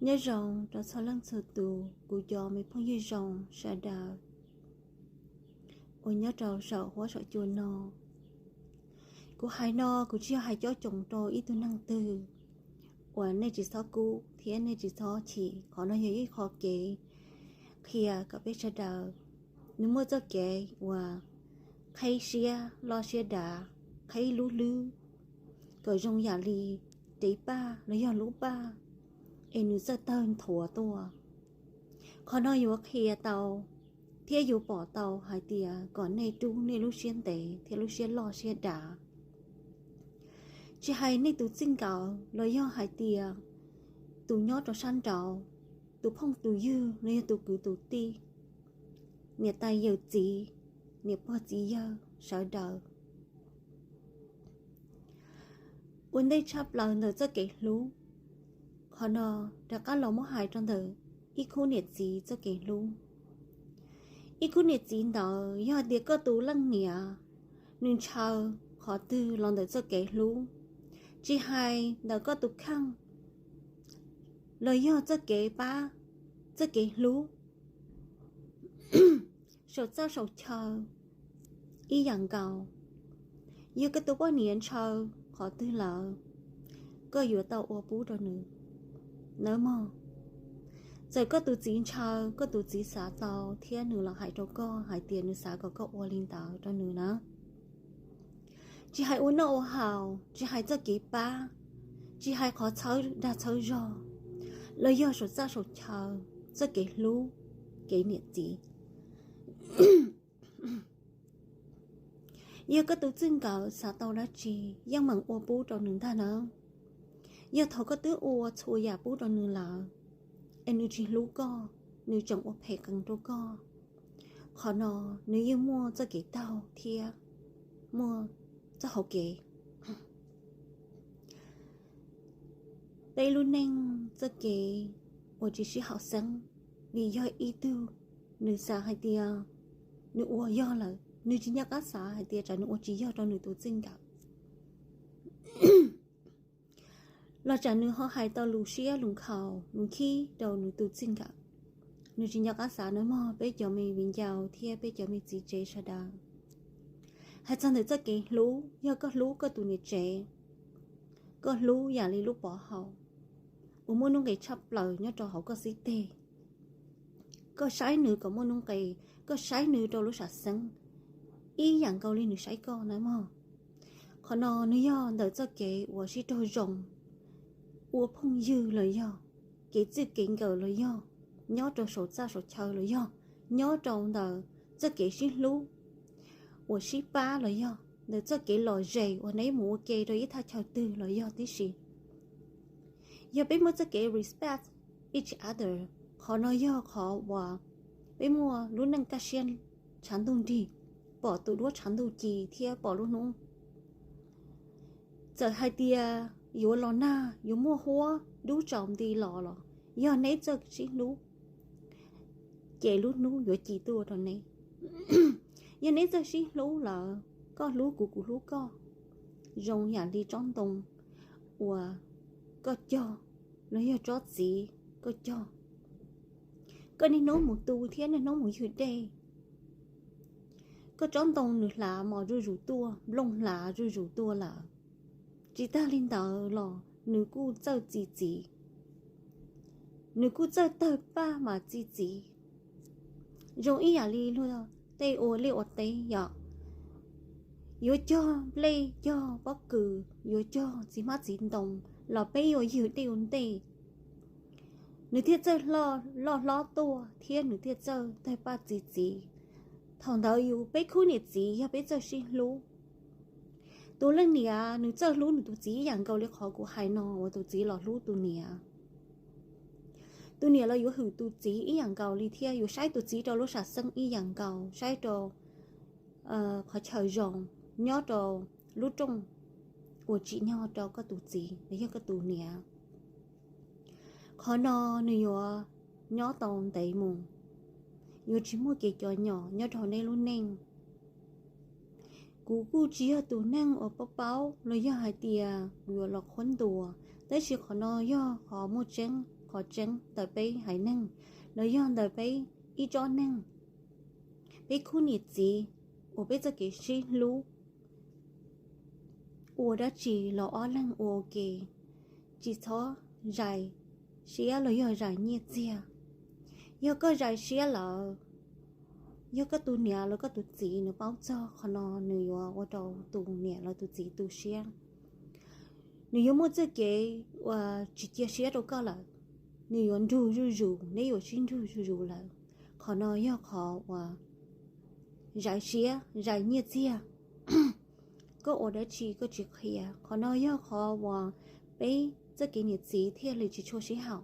Nyob zoo rau txhua leej txhua tus kuv cov me phooj ywg zoo sawv daws uas nyob rau saum huab saum cua no. Kuv hais no kuv tsis yog hais cob coos rau ib tug neeg twg uas nej tsis txhob kub thiab nej tsis txhob chim. Qhov no yog ib qho kev qhia kom peb sawv daws nws muaj txoj kev uas qheb siab loj siab dav, qheb lub hlwb kom zoo yam li dev paj los yog lub paj es nws txawj tawg nthuav tuaj. Qhov no yuav qhia tau thiab yuav pom tau hais tias kom nej rub nej lub siab ntev thiab lub siab loj siab dav. Tsis hais nej tus txij nkawm los yog hais tias tus nyob rau sab nraud, tus phooj tus ywg los yog tus kwv tus tij, niam tais yawm txiv, niam pog txiv yawg sawv daws. Ua ntej tshaj plaws ntawm txoj kev hlub, qhov no rov qab los muab hais rau ntawm ib khub niam txiv txoj kev hlub. Ib khub niam txiv ntawd yog tias koj tus leej niam nws ntshaw qhov twg los ntawm txoj kev hlub, tsis hais ntawm koj tus kheej los yog txoj kev pab, txoj kev hlub, saum txaj saum chaw ib yam nkaus. Yog koj tus poj niam ntshaw qhov twg lawm, koj yuav tau ua pub rau nws nawb mog. Txawm koj tus txiv ntshaw, koj tus txiv xav tau thiab nws los hais rau koj hais tias nws xav kom koj ua li ntawd rau nws na. Tsis hais ua noj ua haus, tsis hais txoj kev pab, tsis hais qhov txhawb dag txhawb zog, los yog saum txaj saum chaw, txoj kev hlub, kev niam txiv. Yog koj tus txij nkawm xav tau dab tsi, yeej meem ua pub rau nws ntag na. Yog thaum koj twb ua txhua yam pub rau nws lawm, es nws tsis hlub koj, nws tseem ua phem qees rau koj, qhov no nws yeej muaj txoj kev taug thiab muaj txoj hauv kev. Peb lub neej txoj kev uas tsis sib haum xeeb, vim yog ib tug nws xav hais tias nws ua yog lawm, nws tsis nco qab xav hais tias tsam nws ua tsis yog rau nws tus txij nkawm, los tsam nws ho hais tau lus siab lus nkhaus lus khib rau nws tus txij nkawm. Nws tsis nco qab xav nawb mog peb cov me viv ncaus thiab peb cov me txiv tsev sawv daws. Hais txog ntawm txoj kev hlub, yog koj hlub koj tus niam tsev, koj hlub yam li lub pov haum uas muaj nuj nqis tshaj plaws nyob rau hauv koj xib teg, koj saib nws kom muaj nuj nqis, koj saib nws rau lub sam xeeb ib yam nkaus li nws saib koj nawb mog. Qhov no nws yog ntawm txoj kev uas sib raug zoo, ua phooj ywg los yog kev txij kev nkawm los yog nyob rau saum txaj saum chaw los yog nyob rau ntawm txoj kev sib hlub uas sib pab los yog ntawm txoj kev lom zem uas neb mus ua ke rau ib thaj chaw twg los yog tib si. Yog peb muaj txoj kev respect each other, qhov no yog qhov uas peb muaj lub neej kaj siab tshav ntuj nrig, pom tus duab tshav ntuj ci thiab pom lub hnub. Txawm hais tias yuav los nag yuav muaj huab dub tsaus nti los los, yog neb txawj sib hlub ces lub hnub yuav ci tuaj rau neb. Yog neb txawj sib hlub lawm, koj hlub kuv kuv hlub koj, zoo yam li tsob ntoo uas koj cog los yog tsob txiv koj cog, koj niaj hnub mus tu thiab niaj hnub mus ywg dej. Koj tsob ntoo nws hlav mos zuj zus tuaj, nplooj hlav zuj zus tuaj lawm, tsis tag li ntawd los nws kuj txawj txi txiv, nws kuj txawj tawg paj mas txi txiv. Zoo ib yam li luag tej ua liaj ua teb yom, yuav cog nplej cog pob kws yuav cog txiv hmab txiv ntoo los peb yuav ywg dej ua ntej, nws thiaj txawj loj hlob tuaj thiab nws thiaj txawj tawg paj txi txiv. Thaum ntawd yus peb khub niam txiv yog peb txawj sib hlub, tus leej niam nws txawj hlub nws tus txiv ib yam nkaus li qhov kuv hais no uas tus txiv los hlub tus niam. Tus niam los yuav hwm tus txiv ib yam nkaus li thiab yuav saib tus txiv rau lub sam xeeb ib yam nkaus, saib rau qhov chaw zoo, nyob rau lub rooj uas tsim nyog rau koj tus txiv los yog koj tus niam. Qhov no nws yuav nyob tau ntev mus, yuav tsis muaj kev cov nyom nyob rau nej lub neej. Kuv kuj tsis yog tus neeg uas paub paub los yog hais tias kuv yuav los qhuab ntuas, tab sis qhov no yog qhov muaj tseeb. qhov tseeb ntawm peb haiv neeg, los yog ntawm peb ib tsob neeg, peb khub niam txiv, uas peb txoj kev sib hlub, ua dab tsi los ob leeg ua ua ke, tsis txhob zais siab los yog zais nyiaj txiag. Yog koj zais siab lawm, yog koj tus niam los koj tus txiv nws paub txog qhov no, nws yuav ua rau tus niam los tus txiv tu siab. Nws yuav muaj txoj kev uas tsis cia siab rau koj lawm, nws yuav nrug zuj zus, neb yuav sib nrug zuj zus lawm. Qhov no yog qhov uas zais siab, zais nyiaj txiag. Koj ua dab tsi koj tsis qhia, qhov no yog qhov uas peb txoj kev niam txiv thiaj li tsis tshua sib haum.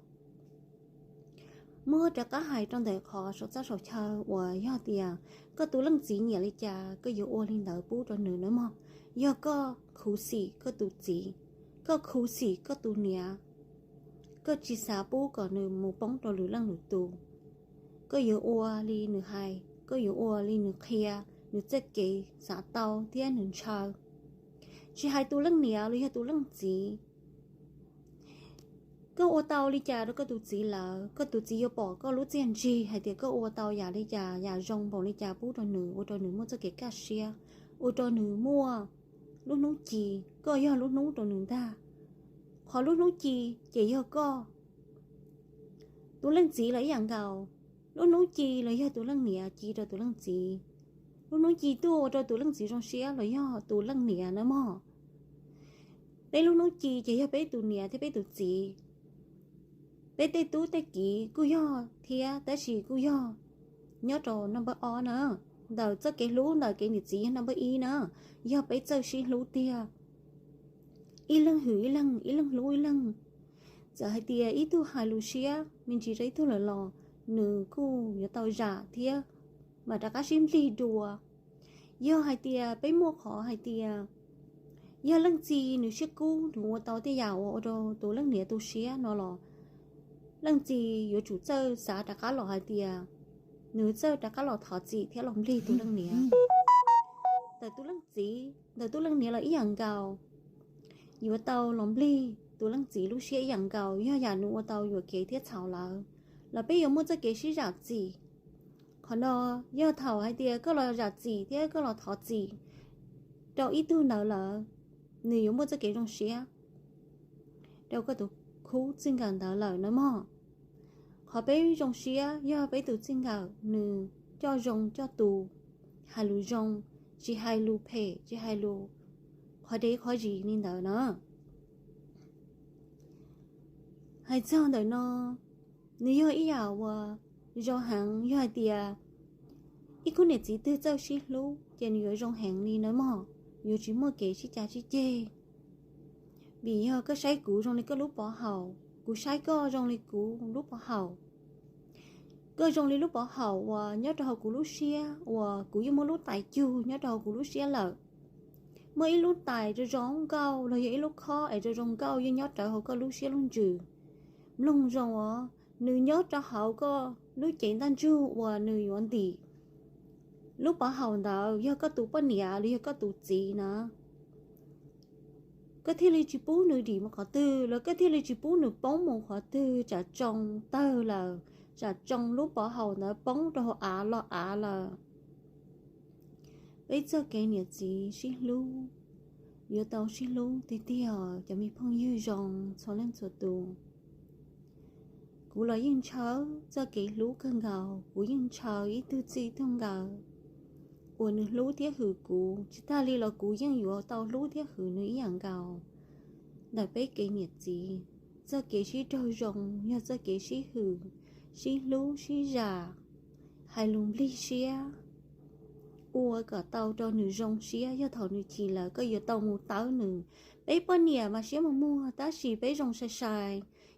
Muab rov qab hais rau ntawm qhov saum txaj saum chaw uas yog tias koj tus leej txiv nyiam li cas koj yuav ua li ntawd pub rau nws nawb mog. Yog koj khuv xim koj tus txiv, koj khuv xim koj tus niam, koj tsis xav pub kom nws mus poob rau lwm leej lwm tus, koj yuav ua li nws hais, koj yuav ua li nws qhia, nws txoj kev xav tau thiab nws ntshaw. Tsis hais tus leej niam los yog tus leej txiv, koj ua tau li cas rau koj tus txiv lawm, koj tus txiv yuav pom koj lub txiaj ntsig hais tias koj ua tau yam li cas, yam zoo npaum li cas pub rau nws, ua rau nws muaj txoj kev kaj siab, ua rau nws muaj lub hnub ci. Koj yog lub hnub rau nws ntag. Qhov lub hnub ci ces yog koj. Tus leej txiv los ib yam nkaus, lub hnub ci los yog tus leej niam ci rau tus leej txiv. Lub hnub ci tuaj ua rau tus leej txiv zoo siab los yog tus leej niam nawb mog. Peb lub hnub ci ces yog peb tus niam thiab peb tus txiv. Peb tej tub tej kiv kuj yog thiab, tab sis kuj yog nyob rau number ob na. Ntawm txoj kev hlub ntawm kev niam txiv yog number ib na, yog peb txawj sib hlub tiag, ib leeg hwm ib leeg, ib leeg hlub ib leeg. Txawm hais tias ib tug hais lus siab me ntsis rau ib tug lawm los nws kuj yuav tau zam thiab, mam rov qab sib nplig dua. Yog hais tias peb muaj qhov hais tias yog leej txiv nws siab kub, nws ua tau tej yam uas ua rau tus leej niam tu siab no los leej txiv yuav tsum txawj xav rov qab los hais tias nws txawj rov qab los thov txim thiab los nplig tus leej niam. Ntawm tus leej txiv ntawm tus leej niam los ib yam nkaus, yuav tau los nplig tus leej txiv lub siab ib yam nkaus, yog yam nws ua tau yuam kev thiab txhaum lawm, los peb yuav muaj txoj kev sib zam txim. Qhov no yog thaum hais tias koj los zam txim thiab koj los thov txim rau ib tug ntawd lawm, nws yuav muaj txoj kev zoo siab rau koj tus khub txij nkawm ntawd lawm nawb mog. Qhov peb zoo siab yog peb tus txij nkawm nws coj zoo coj tus, hais lus zoo, tsis hais lus phem, tsis hais lus qhov dev qhov zis li ntawd na. Hais txog ntawm no, nws yog ib yam uas zoo heev, yog hais tias ib khub niam txiv twg txawj sib hlub ces nws yuav zoo heev li nawb mog, yuav tsis muaj kev sib cav sib ceg. Vim yog koj saib kuv zoo li koj lub pov haum, kuv saib koj zoo li kuv lub pov haum. Koj zoo li lub pov haum uas nyob rau hauv kuv lub siab, uas kuv yeej muaj lub tais cug nyob rau hauv kuv lub siab lawm. Muaj ib lub tais zoo zoo nkauj los yog ib lub khob es zoo zoo nkauj yeej nyob rawv hauv koj lub siab lub ntsws. Mloog zoo os, nws nyob rau hauv koj lub cev ntaj ntsug uas nws yuav ntim. Lub pov haum ntawd yog koj tus poj niam los yog koj tus txiv na. Koj thiaj li tsis pub nws dim mus qhov twg, los koj thiaj li tsis pub nws poob mus qhov twg, tsam tsoo tawg lawm, tsam tsoo lub pov haum ntawd poob rau hauv av los av lawm. Peb txoj kev niam txiv sib hlub yuav tau sib hlub tiag tiag, cov me phooj ywg zoo txhua leej txhua tus. Kuv los yeej ntshaw txoj kev hlub kawg nkaus, kuv yeej ntshaw ib tug txij ib tug nkawm uas nws hlub thiab hwm kuv, tsis tag li los kuv yeej yuav tau hlub thiab hwm nws ib yam nkaus. Ntawm peb kev niam txiv, txoj kev sib raug zoo yog txoj kev sib hwm, sib hlub sib zam, hais lus nplig siab, ua kom tau rau nws zoo siab, yog thaum nws chim lawm koj yuav tau mus tawb nws. Peb poj niam mas siab muag muag tab sis peb zoo sai sai.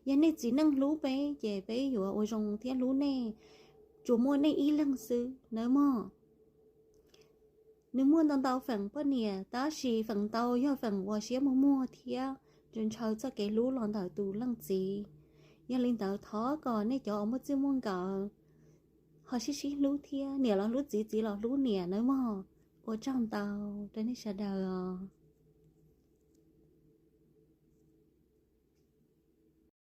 Yog nej txiv neej hlub peb ces peb yuav ua zoo thiab hlub nej, tsuas muaj nej ib leeg xwb nawb mog. Nws muaj ntau ntau feem poj niam tab sis feem ntau yog feem uas siab muag muag thiab ntshaw txoj kev hlub los ntawm tus leej txiv. Yog li ntawd thov kom nej cov uas muaj txij muaj nkawm ho sib sib hlub thiab, niam los hlub txiv, txiv los hlub niam nawb mog. Ua tsaug ntau rau nej sawv daws os.